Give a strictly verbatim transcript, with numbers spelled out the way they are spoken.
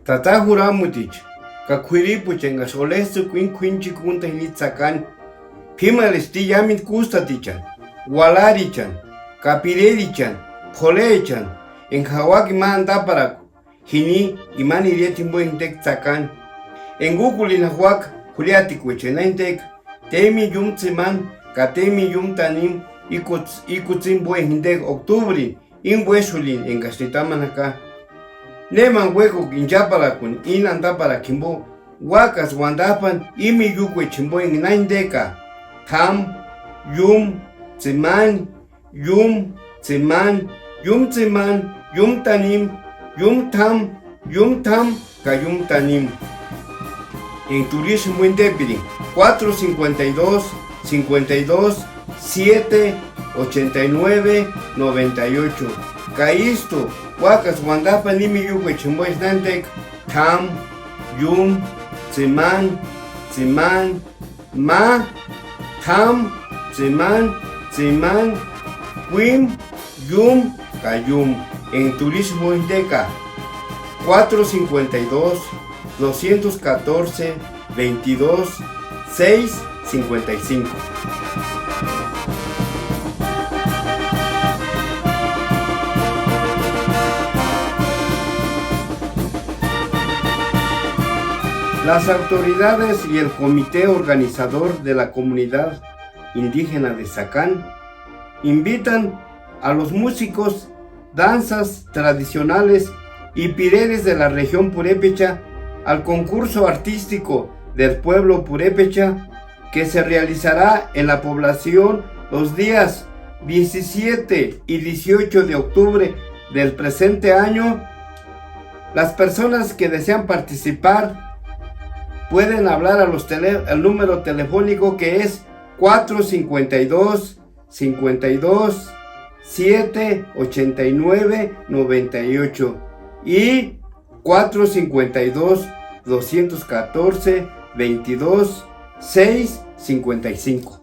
Tata juramuticha ka k'uiripuecha enkaksï olets'ïkua íni k'uínchekuntani jini tsakani, p'ímarhesti iámentu kústatichani, uarharichani, ka pirerichani, p'orhechani, enka jauaka ima antaparakua jini imani ireta jimpo enka jinteka tsakani. Enka úkulini jauaka jurhiatikuechani na jinteka, témini iúmu tsimani ka témini iúmu tanimu, íkutsï, íkutsï jimpo enka jinteka oktubrini íni uéxulini enkaksï nitamani jaka. Némani uékuka inchaparakuni íni antaparakua jimpo, úakaksï uantap'ani íni miyukuecha jimpo enka na jinteka: t'amu, iúmu, tsimani, iúmu, tsimani, iúmu tsimani, iúmu tanimu, iúmu t'amu, iúmu t'amu ka iúmu tanimu. Enka turisïni jimpo jintepirinka, cuatro cincuenta y dos, cincuenta y dos, siete, ochenta y nueve, noventa y ocho. Ka ístu úakaksï uantap'ani íni miyukuecha jimpo enka na jinteka: t'amu, iúmu, tsimani, tsimani, ma, t'amu, tsimani, tsimani, k'uímu, iúmu ka iúmu. Enka turisïni jimpo jinteka, cuatro cincuenta y dos, doscientos catorce, veintidós, seis, cincuenta y cinco. Las autoridades y el comité organizador de la comunidad indígena de Sacán invitan a los músicos, danzas tradicionales y pireres de la región purépecha al concurso artístico del pueblo purépecha, que se realizará en la población los días diecisiete y dieciocho de octubre del presente año. Las personas que desean participar pueden hablar a los tele-, al número telefónico, que es cuatro cincuenta y dos, cincuenta y dos, siete, ochenta y nueve, noventa y ocho y cuatro cincuenta y dos, doscientos catorce, veintidós, seis, cincuenta y cinco.